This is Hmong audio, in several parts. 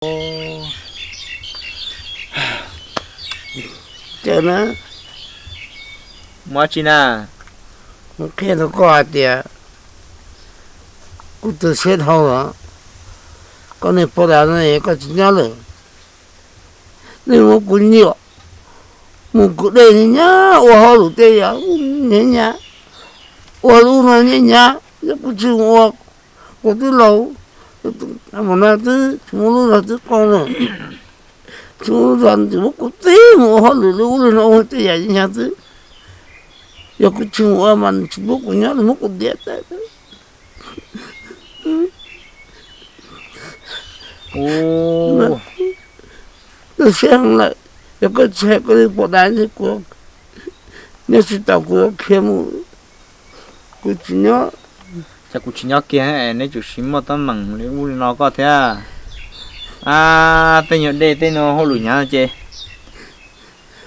Caw na, muab tsi na, qhia rau koj hais tias kuv tu siab dhau lawm, koj niag poj dam no koj tsis nyob lawm, nej muab kuv nyuam mus kwv dej nyab ua hauj lwm tej yam nyab nyab, ua lub no nyab nyab, yog kuv tsis mus ua, kuv twb laus, mus no twb tsis muaj lub zog twb qau lawm, tsis muaj lub zog nws muab kuv txib mus ua hauj lwm li ub li no ua tej yam nyab xwb. Yog kuv tsis mus ua mas nws tsis muab kuv nyob, nws muab kuv diav tas. Tus siab heev lawm, yog koj tsis hais koj li pom dab li kuv, nyob tsis tau kuv khiav mus, kuv tsis nyob. Ces kuv tsis nyob kiag, neb tsuas siv muaj teeb meem li ub li no koj thiab. A, tej nyuag dej tej no hauj lwm hnyav ces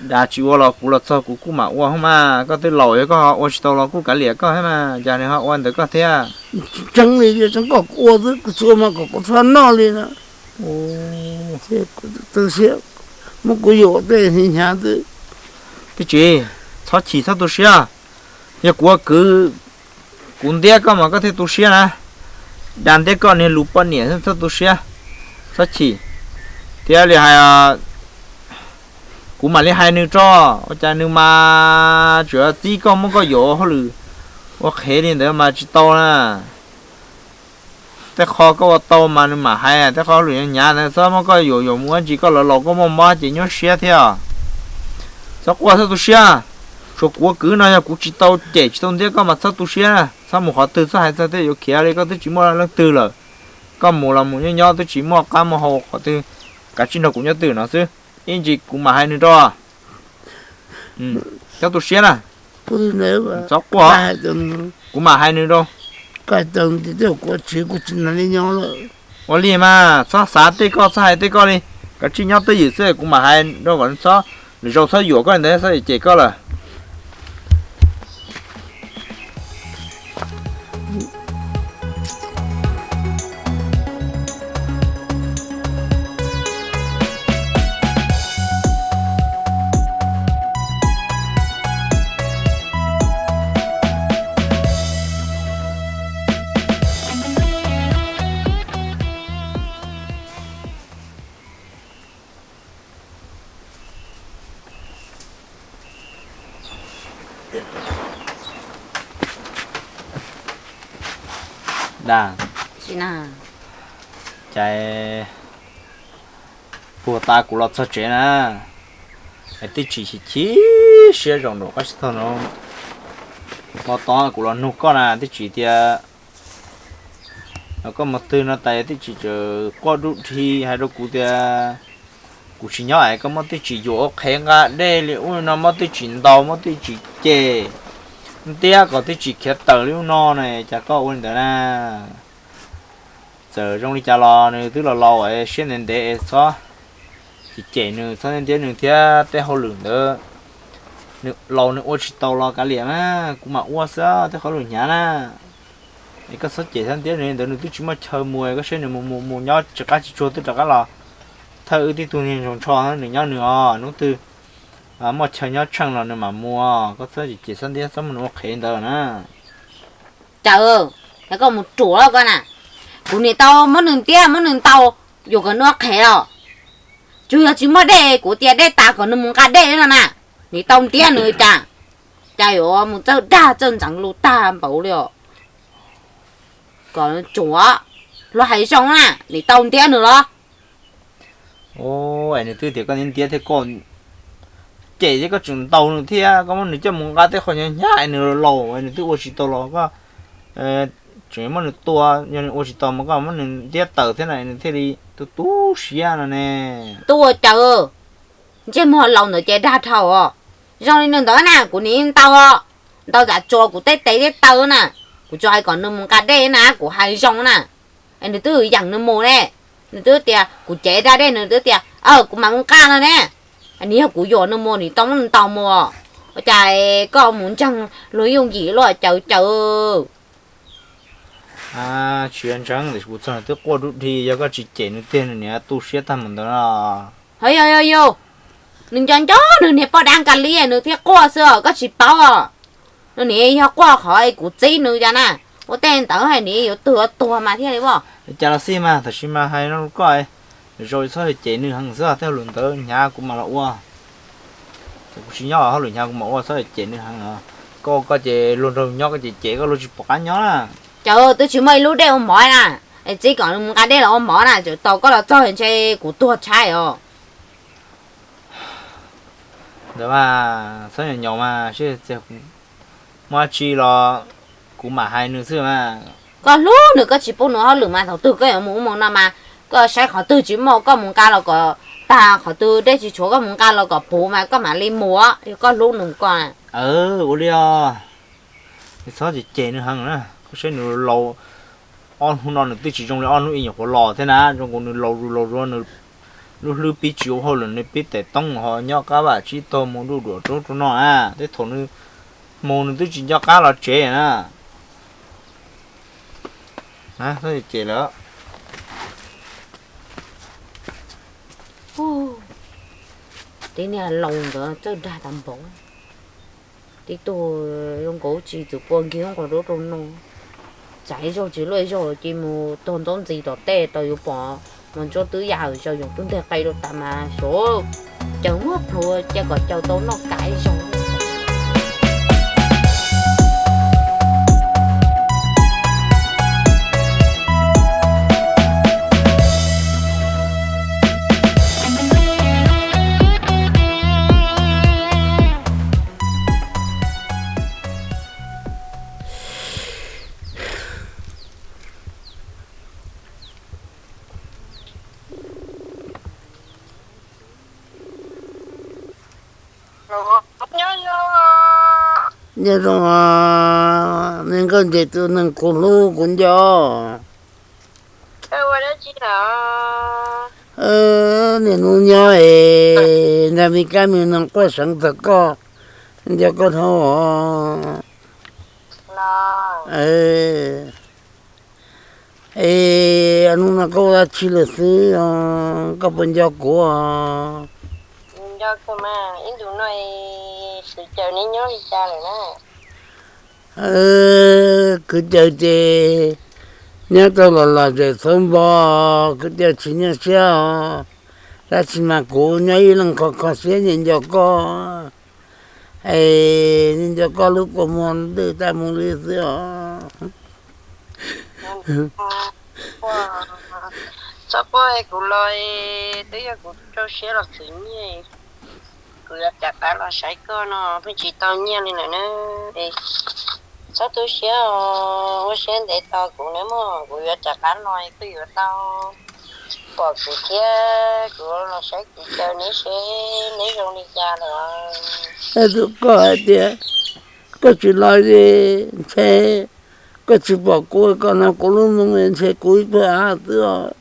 dag tsis ua los kuv los txog kuv kuj mam ua hos mas, koj twb laus yog koj ho ua tsis tau los kuj kav liam koj thiab mas, cas nws ho ua ntawd koj thiab. Tseeb li, tseeb kom kuv ua xwb, kuv tsis ua mas kom kuv txhob noj li no. Tu siab, muab kuv yuam tej hnyav xwb. Twb tsis, txhob chim txhob tu siab. Yog kuv ua kwv, kuv ntiab koj mas koj thiaj tu siab na. Dag ntiab koj niag lus poj niam txhob tu siab, txhob chim. Thiab li hais, kuv mam li hais nws tso, ua cas nws mas tsuas txib koj muab koj yuam ua hauj lwm ua qhev li ntawd mas tsis tau na. Tej qho koj ua tau mas nws mam hais, tej qho hauj lwm hnyav hnyav ntawd txhob muab koj yuam yuam mus ua ntsis, koj laus laus koj muaj mob ces nyuaj siab thiab. Txhob quaj txhob tu siab. Tsuas kuv ua kwv no yog kuv tsis tau cem tsis tau ntiab koj mas txhob tu siab, txhob mus qhov twg txhob hais txog tej yuav khiav li, koj twb tsis muaj leej twg lawm. Koj mus los mus nyob nyob twb tsis muaj qab muaj hau qhov twg, kav tsij nrog kuv nyob twj ywm no xwb, ib ntsis kuv mam hais nws rau. Txhob tu siab na, txhob quaj, kuv mam hais nws rau. Ua li mas txhob xav tej koj txhob hais tej koj li, kav tsij nyob twj ywm xwb, kuv mam hais rau kom nws txhob, lwm zaus txhob yuam koj li ntawd, txhob cem koj lawm. Dag, cas puag ta kuv los txog tsev na, es twb tsis chim chim siab zoo nraum qab tsis tag no, hmo tod kuv los nug koj na twb tsis tias, koj mus twg no tas twb tsis tseem quaj dub dhi hais rau kuv tias kuv tsis nyob es koj muab twb tsis yuam ua qhev nqa dej li ub li no, muab twb tsis ntaus, muab twb tsis cem, ntiab kom twb tsis khiav tawm li ub no na, cas koj ua li ntawd na? Txawm zoo li cas los nws twb los laus siab ntev ntev, txhob cem nws, txhob ntiab nws thiab tej hauj lwm ntawd. Nws laus nws ua tsis tau los kav liam na, kuv mam ua xwb tej hauj lwm hnyav na. Es koj txhob cem txhob ntiab nws li ntawd, nws twb tsis muaj chaw mus, koj saib nws mus mus mus nyob tsis qab tsis tsuag twb rov qab los thawj wb tib tug niag ntsog ntsho, nws nyob nws os, hnub twg muaj chaw nyob tsheej los nws mam mus, koj txhob cem txhob ntiab txhob muab nws ua qhev ntawd na. Cas, yog koj mus ruam koj na, kuv nim tau muab nws ntiab muab nws ntaus, yuam kom nws ua qhev los? Tsuas yog tsis muaj dej, kuv tias dej tas kom nws mus nqa dej no na, nim tau ntiab nws cas? Cas yuav mus txawj dag txawj ntxeev lus tag npaum li os. Kom tsuav, luag hais zoo na, nim tau ntiab nws los? Es nws twb tias koj ntiab thiab koj cem thiab koj tseem ntaus nws thiab, koj muab nws coj mus nqa tej qhov hnyav hnyav es nws laus es nws twb ua tsis tau los koj tseem muab nws tua, yog nws ua tsis tau mas koj muab nws ntiab tawm thiab na nws thiaj li tu tu siab no ne. Tub ua cas, ntsej muag laus ntawd ces dag dhau os. Zoo li nws ntawd na kuv nim ntaus, ntaus tam tsuas kuv tej tes tej taw na, kuv tsuas hais kom nws mus nqa dej na, kuv hais zoo na. Es nws twb yeem nws mus ne, nws twb tias kuv cev da dej nws twb tias kuv mam mus nqa no ne. Nws yog kuv yuam nws mus nws tau muab nws ntaus mus. Ua cas koj mus ntseeg luag yooj yim luaj caw caw. Tsis ntseeg tiam sis kuv txog nws twb quaj dub dhi, yog koj tsis cem nws tiag nws niam tu siab tag mus ntawd no. Hos yog yog yog, nws nco nco nws niag poj dab nkas li nws thiaj quaj xwb os, koj tsis paub os. Nws niam yog quaj qhov kuv txib nws cas na, ua tej ntawd hais nws yuav tuag tuag mas thiaj li os. Cas los xij mas tam sim mas hais no rau koj, zoo li txhob cem nws heev xwb, tej hauj lwm ntawd hnyav kuv mam los ua. Kuv tsis nyob hauj lwm hnyav kuv mam ua, txhob cem nws heev. Koj ua koj ces luag nrog nyob koj ces cem koj luag tsis pom qab nyob na. Cas twb tsis muaj ib lub dej ua mov na, txib kom nws mus nqa dej los ua mov na, tseem tos koj los txog ntshe kuv tuag tshaib os. Ntawd mas txhob nyaum nyaum mas, muaj dab tsi los kuv mam hais nws xwb mas. Koj hlub nws koj tsis pub nws hauj lwm mas thaum twg koj yuav mus ub mus no mas, koj saib qhov twg tsis muaj koj mus nqa los kom tag, qhov twg dej tsis tshuav koj mus nqa los kom puv mas koj mam li mus, yog koj hlub nws koj. Ua li os, txhob cem cem nws heev na, koj saib nws laus, ob hnub no nws twb tsis zoo li ob hnub ib nyuam qhuav los thiab na, zoo nkaus nws laus zus laus zus, nws lub hlwb pib tsis ua hauj lwm, nws pib tes toob ho nyob qab vaj tsib taug mus nruj duam rau rau no na, tej thaum nws mus nws twb tsis nco qab los tsev na. Txhob cem lawm. Tib niag laus ntawd txawj dag tas npaum. Tib tug zoo nkaus tsis txwm pua nkig nqos rau rau no. Txav ib zaug tsis luaj ib zaug ces mus taug ntxob ntxis tom tej tau yuav pom mos ntsuab twb ya zaus yoos twb nteg qe rau tas mas suav caws muab plhuav cia kom caws tau noj kav ib zaug. Nyob zoo, me nkauj ntseg tus neeg kuv hlub kuv nco. Niaj hnub nyob es nrog me kab me noog quaj seev txog koj, nco koj dhau. Es hnub no koj ua dab tsi lawm xwb, koj puas nco kuv? Nco kawg mas, ib ntus no xwm caws neb nyob li cas lawm na? Kwv caws ces nyob tau los los zem txhuv npo, kwv caws tsis nyuaj siab os. Tab sis mas kuv nyob ib leeg kho kho siab nco nco koj, es nco nco koj lub kua muag ntws tag mus li xwb os. Txhob quaj, kuv los twb yog kuv rau siab los khwv nyiaj, kuv yuav rov qab los saib koj no pheej tsis tau nyiaj li lawm na. Txhob tu siab os, ua siab ntev tos kuv nawb mog, kuv yuav rov qab los koj yuav tau pom kuv thiab kuv los saib kuv caw neb seb neb zoo li cas lawm. Tus koj hais tias koj tsis los li, ntshe koj tsis pom kuv, koj hnov kuv lub moo ntshe kuv ib pawg av xwb os.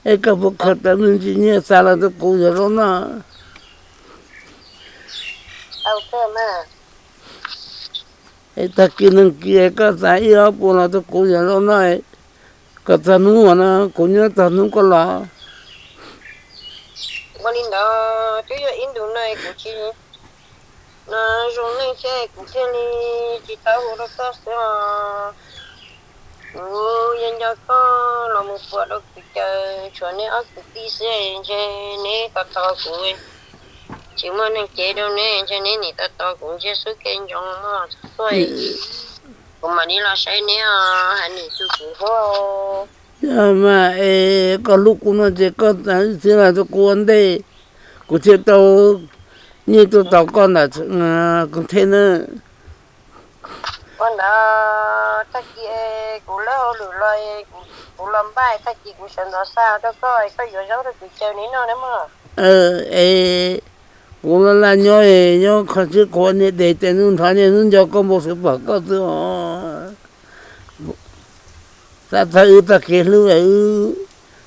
Es koj puas kho tau me ntsis nyiaj xa los rau kuv yuav zaub noj? Es tag kis neeg kis koj xa ib ob puas los rau kuv yuav zaub noj, kom txog hnub no kuv nyob txog hnub koj los. Ua li ntawd twb yog ib ntus no kuv tsis zoo neej thiab kuv thiaj li tsis tau hu rau koj xwb os. Kuv yog nco koj los mus pom rau kuv caw tshuav neb ob kwv tij xwb ntshe neb tos tos kuv, tsis muaj neeg cev rau neb ntshe neb nim tos tos kuv ntshe xub ke ntsoov mog. Kuv mam li los saib neb os, hais nws tu kuv hub. Yog mas es koj hlub kuv no ces koj txav ib txhia los rau kuv ua ntej, kuv thiaj tau nyiaj tuaj tos koj ntawm koj thiab na. Ua ntawd tag kis kuv lawb hauj lwm los, kuv los npaj tag kis kuv sawv ntxov xa rau koj, koj yuav zaub rau kuv caw neb noj na mog. Es kuv laj laj nyob, nyob kho siab khuav niaj tes tes ntuj nrho niaj hnub nco koj npau suav pom koj xwb os. Xav txog wb txoj kev hlub, wb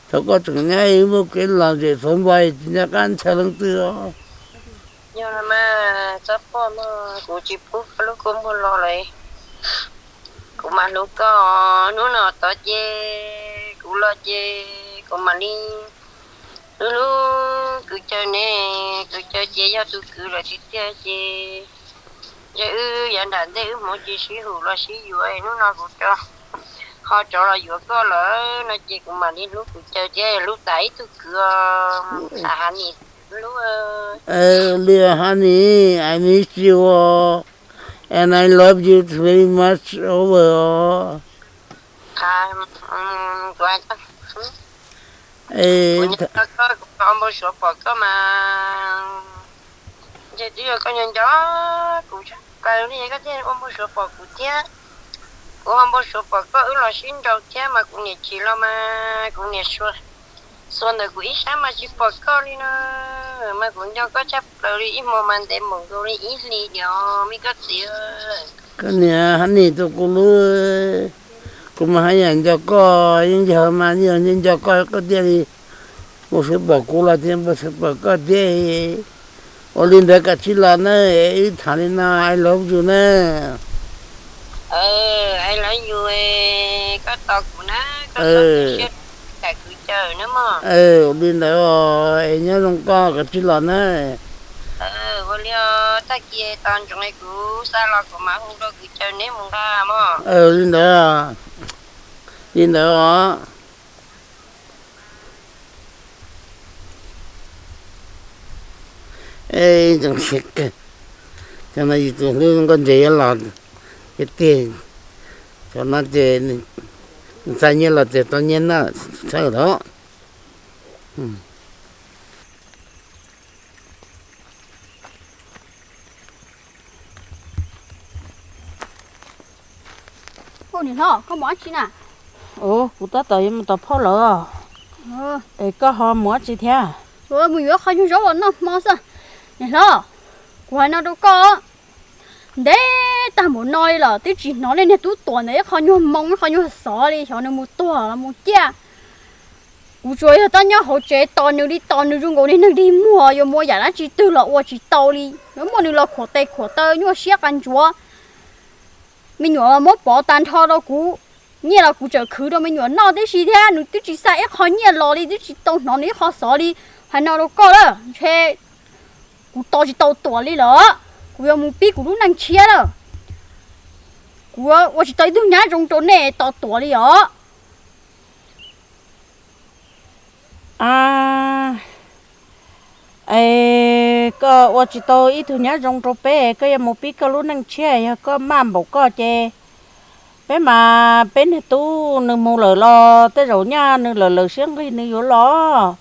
thaum koj tseem nyob wb muaj kev lom zem txhuv npo tsis nco qab ntshaw leej twg os. Txhob quaj mog, kuv tsis pub koj lub kua muag los lawm. Kuv mam hlub koj, hnub no tod ces kuv los ces kuv mam li hlub hlub kwv Cawm ne. Kwv Cawm ces yog tus kwv lawm tiag tiag ces ntshe wb yav nram ntej wb hmoov tsis sib hum los sib yuav, hnub no kuv rov, ho rov los yuav koj lawm no ces kuv mam li hlub kwv Cawm thiab hlub tas ib tug kwv, tas Honey hlub. Li Honey, I miss you and I love you very much over. Kuv nco koj, kuv ho npau suav pom koj mas, ntshe twb yog koj nco nco kuv tshaj plaws li koj thiaj ua npau suav pom kuv thiab. Kuv ho npau suav pom koj wb los sib nraus thiab mas kuv niam tsim los mas kuv niam xuas ntawm kuv ib sab mas tsis pom koj li no, mas kuv nco koj tshaj plaws li, ib hmo mas ntev npaum nkaus li ib hlis diam me koj txiv. Koj niam Honey tus kuv hlub, kuv mas haj yam nco koj, yeej yog mas yeej nco koj koj tiag li. Npau suav pom kuv los thiaj npau suav pom koj thiab. Ua li ntawd koj tsis los na, wb tham li no, I love you na. I love you, koj tos kuv na, koj tos kuv siab, kam kwv Cawm na mog. Ua li ntawd es nyob zoo koj, koj tsis los na. Ua li tag kis tos ntsoov kuv xa los kuv mam hu rau kwv Cawm neb mus nqa mog. Li ntawd, li ntawd os. Cov no yus tus hlub nkauj ntses yuav los tiag tiag. Cov no ces txais nyiaj los ces tau nyiaj na, txhawj tod. Niam hlob, koj mus dab tsi na? Kuv tab tom yuav mus tom phauj lawv. Es koj ho mus dab tsi thiab? Mus yuav qhov nyuag zaub los noj hmo xwb. Niam hlob, kuv hais no rau koj, ntev tag npaum no li los twb tsis hnov nej niag tub Tuam ntawd ib qho nyuag moo ib qho nyuag xov li, xyov nws mus tuag los mus ciaj. Kuv tsuas yog tab nyob hauv tsev tos nws li tos nws zoo nkaus niag neeg dig muag yuav muaj yam dab tsi twg los ua tsis tau li. Yuav muaj nws los khuam tes khuam taw nyuaj siab qas ntsuav. Me nyuam muab pov tas nrho rau kuv, nyiaj los kuv tseem khwv rau me nyuam noj tib si thiab, nws twb tsis xa ib qho nyiaj los li, twb tsis tau hnov nws ib qho xov li. Hais no rau koj lawm, ntshe kuv tos tsis tau Tuam li lawm, kuv yuav mus pib kuv lub neej tshiab lawm. Kuv ua tsis tau ib tug nyab zoo rau nej tos Tuam li os. Es koj ua tsis tau ib tug nyab zoo rau peb, koj yuav mus pib koj lub neej tshiab, yog koj maj npaum koj ces peb mas peb niag tub nws mus lawm los tej zaum nyaj nws lawm lawm siab nqig nws yuav los.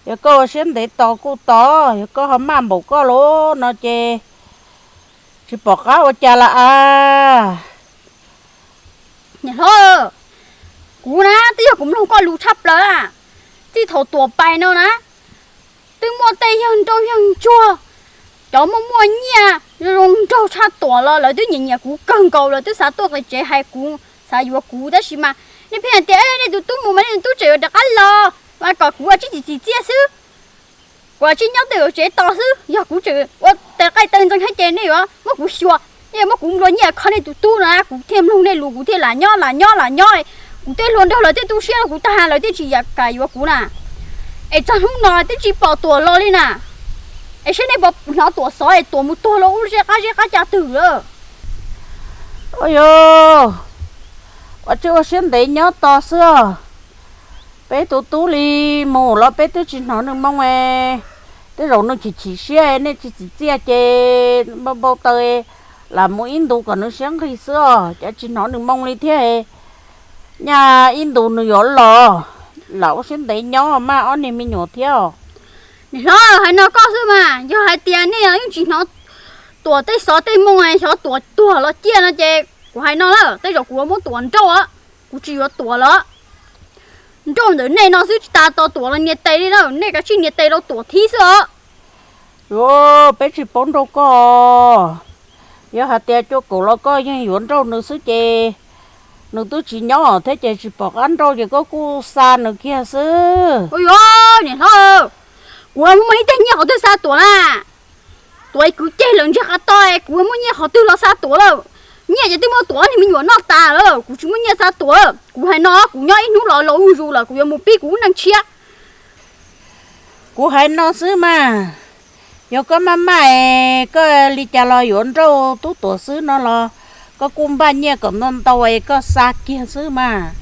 Yog koj ua siab ntev tos kuj tos, yog koj ho maj npaum koj los no ces tsis pom qab ua cas las as. Niam hlob, kuv na twb yog kuv mloog koj lus tshaj plaws a. Txij thaum Tuam pais no na, twb muaj tej yawg nraug yawg ntsuag, cov muaj muaj nyiaj zoo nraug tshaj Tuam los lawv twb nyiam nyiam kuv kawg nkaus, lawv twb xav tuaj qis tsev hais kuv, xav yuav kuv, tab sis mas nej pheej hais tias nej tus tub mus mas nej tus tub tseem yuav rov qab los, mas kom kuv ua tsib txim txiaj xwb, kuv ua tsib nyob tej yuav tsev tos xwb. Yog kuv tseem ua tes qaij taw ntxeev thiab ces nej yuav muab kuv xyuas, nej yuav muab kuv nplua nyiaj kho nej tus tub no, kuv thiaj mloog nej lus, kuv thiaj lam nyob lam nyob lam nyob. Kuv tej hluas nraug lawv thiaj tu siab rau kuv tag, lawv thiaj tsis kam yuav kuv na. Es txog hnub no twb tsis pom Tuam los li na. Es saib nej puas hnov Tuam xov es Tuam mus tuag los ub zej qab zej qab cas twg lawm. Ua yog, ua tsis ua siab ntev nyob tos xwb os. Peb tus tub li mus los peb twb tsis hnov nws moo. Tej zaum nws chim chim siab, nej tsis txim txiaj ces npau npau taws, lam mus ib ntus kom nws siab nqig xwb os, cas tsis hnov nws moo li thiab. Nyaj ib ntus nws yuav los, lam ua siab ntev nyob maj ob niag me nyuam thiab os. Niam hlob, hais no koj xwb mas, yog hais tias nej yeej tsis hnov Tuam tej xov tej moo, xyov Tuam tuag los ciaj no ces kuv hais no na, tej zaum kuv yuav muab Tuam nrauj, kuv tsis yuav Tuam lawm. Nrauj ntawm nej no xwb tsis tas tos Tuam los nias tes li na, nej kav tsij nias tes rau Tuam thiab xwb os. Yuav, peb tsis paub nrauj koj. Yog hais tias cua kaum los koj yeej yuav nrauj nws xwb ces nws twb tsis nyob thiab ces tsis pom qab nrauj ces koj kuj xa nws kiag xwb. Ua yuav, niam hlob, kuv muaj ib teg nyiaj qhov twg xa Tuam na. Tuav kwv ceg lawm ntsiag qab to, kuv yuav muaj nyiaj qhov twg los xa tuav lawm? Nyiaj ces twb muab tuav ob niag me nyuam noj tas lawm, kuv tsis muaj nyiaj xa tuav. Kuv hais no, kuv nyob ib hnub los laus zuj zus lawm, kuv yuav mus pib kuv lub neej tshiab. Kuv hais no xwb mas, yog koj maj maj es koj li cas los yuav nrauj tub tuam xwb no los, koj kuj npaj nyiaj kom ntau ntau es koj xa kiag xwb mas.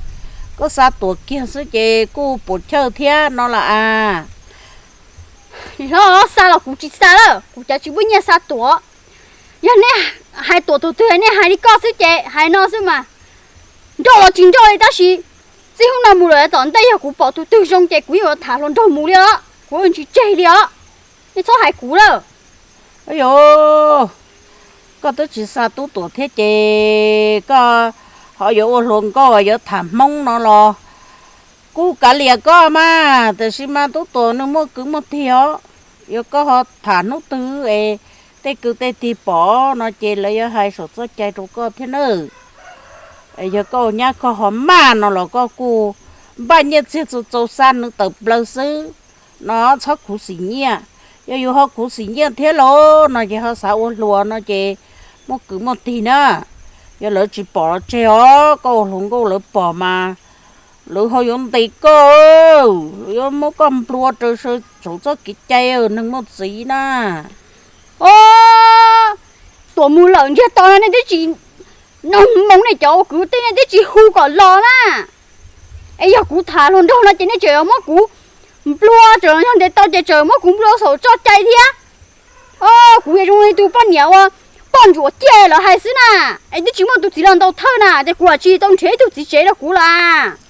Koj xa tuam kiag xwb ces kuj puas chawj thiab no los as. Hlob, xa los kuv tsis xa lawm, kuv cas tsis muaj nyiaj xa tuav. Yog nej hais tuam tus twg, nej hais li koj xwb ces hais no xwb mas. Nrauj los tsis nrauj li, tab sis txij hnub no mus lawm tom ntej yog kuv pom tus twg zoo ces kuv yeej yuav tham hluas nraug mus li os, kuv yeej tsis tseg li os. Nej txhob hais kuv lawm. Yog koj twb tsis xa tub tuam thiab ces koj ho yuav ua hluas nkauj yuav tham hmoob no los kuj kav liam koj mas, tiam sis mas tub tuam nws muaj kwv muaj tij os. Yog koj ho tham hnub twg es tej kwv tej tij pom no ces lawv yuav hais saum txoj cai rau koj thiab nawb. Yog koj ua nyab koj ho maj no los koj kuj npaj nyiaj txiag txaus txaus xa nws tawm plaws xwb no, txhob khuv xim nyiaj. Yog yus ho khuv xim nyiaj thiab lauj no ces ho xav ua hluas no ces muaj kwv muaj tij na. Yog lawv tsis pom los tseg os, koj ua hluas nkauj lawv pom mas lawv ho yuav ntes koj, lawv yuav muab koj nplua raws saum txoj kev cai neeg muaj txiv na. Os, tuam mus lawm ntsiag to no nej twb tsis, no hmoov nej cov ua kwv tij nej twb tsis hu kom los na. Es yog kuv tham hluas nraug no ces nej tseem yuav muab kuv nplua, tseem yog ntes tau ces tseem muab kuv nplua saum txoj cai thiab. Os, kuv yuav zoo li tus poj niam uas poj ntsuam ciaj lawv hais xwb na, es twb tsis muaj tus txiv los ntaus thawj na, ces kuv tsis tau nrhiav ib tug txiv tsev rau kuv los.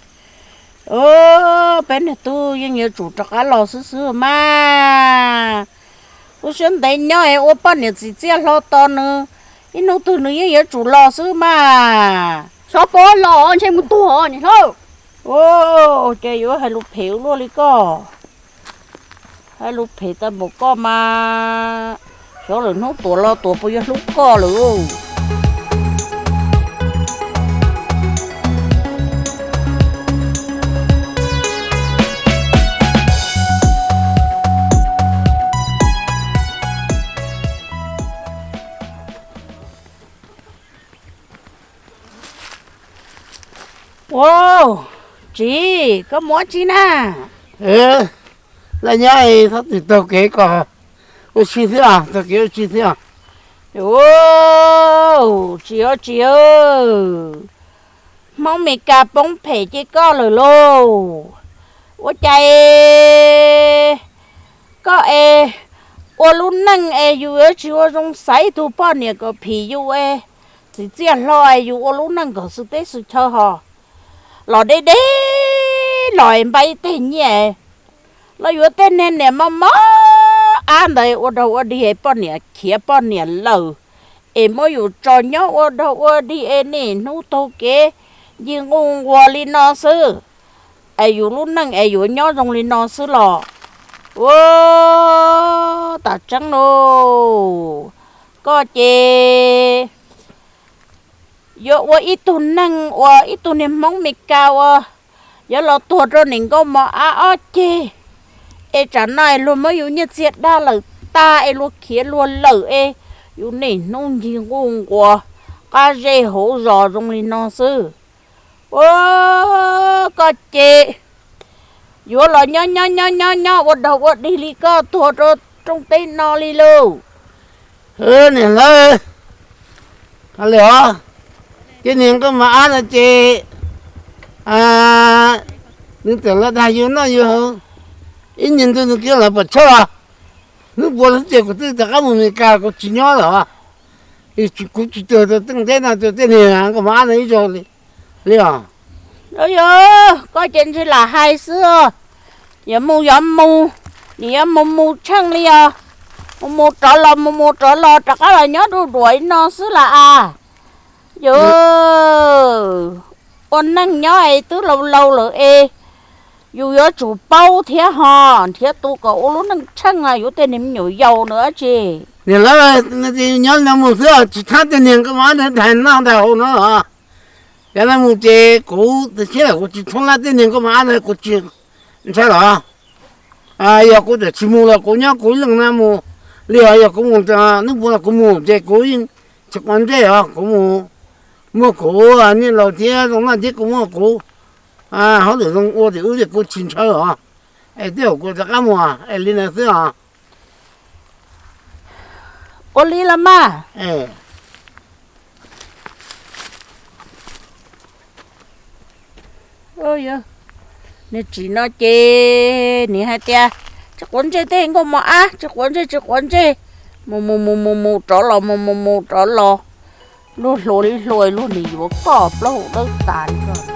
Peb niag tub yeej yuav tsum rov qab los xwb xwb mas. Lub siab ntev nyob es ua poj niam txim txiaj hlo tos nws, ib hnub twg nws yeej yuav tsum los xwb mas. Xyov puas los ntshe mus tuag niam hlob. Ces yuav hais lus phem ua luaj li koj. Hais lus phem tag npaum koj mas, xyov lwm hnub tuam los tuam puas yuav hlub koj lawm. Ua, txiv, koj mus ua tsi na? Laj nyob, txhob txwm taug kev kom ua si thiab, taug kev ua si thiab. Tsis, tsis, Hmoob Mes Kas poob phem ces koj lawm lauj. Ua cas koj es ua lub neej es yus yuav tsis ua zoo xaiv ib tug poj niam kom phim yus es txim txiaj hlo es yus ua lub neej kom xwm teb xwm chaw ho los deb deb los es npaj ib teg nyiaj los yuav tej niag niam mob mob ab ntawd ua dog ua dig es poj niam khiav poj niam lawm, es muab yus tso nyob ua dog ua dig es niaj hnub taug kev ncig nquj nquas li no xwb, es yus lub neej es yuav nyob zoo li no xwb los? Ua, tam tseeb lauj, koj ces yuav ua ib tug neeg ua ib tug niag Hmoob Mes Kas uas yuav los tuag rau niam nkauj mos ab ob ceg, es tsam no es luag muab yus nyiaj txiag dag lawm tag es luag khiav luag lawm es yus niaj hnub ncig nquj nquas qab zej hauv zos zoo li no xwb. Ua, koj ces yuav los nyob nyob nyob nyob nyob ua dog ua dig li koj tuag rau rooj teb no li lauj. Niam hlob, li os, ces niag nkauj mos ab no ces nws txawm los dag yus noj yus haus, ib niag ntuj nws cia li los pom tshaj os. Hnub puav xwb ces kuv twb rov qab mus Mes Kas kuv tsis nyob lawm. Kuv tsis tuag rau rooj teb no rau tej niag nkauj mos ab no ib zaug li os. Yog, koj ces ntshe lam hais xwb. Yuav mus yuav mus, nim yuav mus mus tsheej li os. Mus mus rov los mus mus rov los rov qab los nyob dua duam li no xwb las as. Yog, ua neej nyob es twb laus laus lawm es yus yuav tsum paub thiab ho nrhiav tus kom ua lub neej tsheej ho yuav tej niag me nyuam yaus nws dab tsi. Niam lawv, nyob no mus xwb tsis thab tej niag nkauj mos ab ntawd ntag no ntag hauv no los. Cov no mus ces kuv tsis tshab lawm, kuv tsis thoob lab tej niag nkauj mos ab ntawd kuv tsis ntshai los. Yog kuv txawm tsis mus los kuv nyob kuv ib leeg no mus, Li os, yog kuv mus, hnub puav no kuv mus ces kuv yeej tsis quav ntsej os, kuv mus muaj kuv niam laus thiab zoo noj thiab kuv muaj kuv hauj lwm zoo ua tim ub ces kuv tsis ntshaw os. Es tej zaum kuv rov qab mus es li ntawd xwb os. Ua li los mas. Niag tsis no ces nws hais tias, tsis quav ntsej tej nkauj mos ab, tsis quav ntsej, tsis quav ntsej. Mus mus mus mus mus rov los, mus mus mus rov los. Luag hlua li hlua, luag nim yuav koj plaub hau dawb tas li.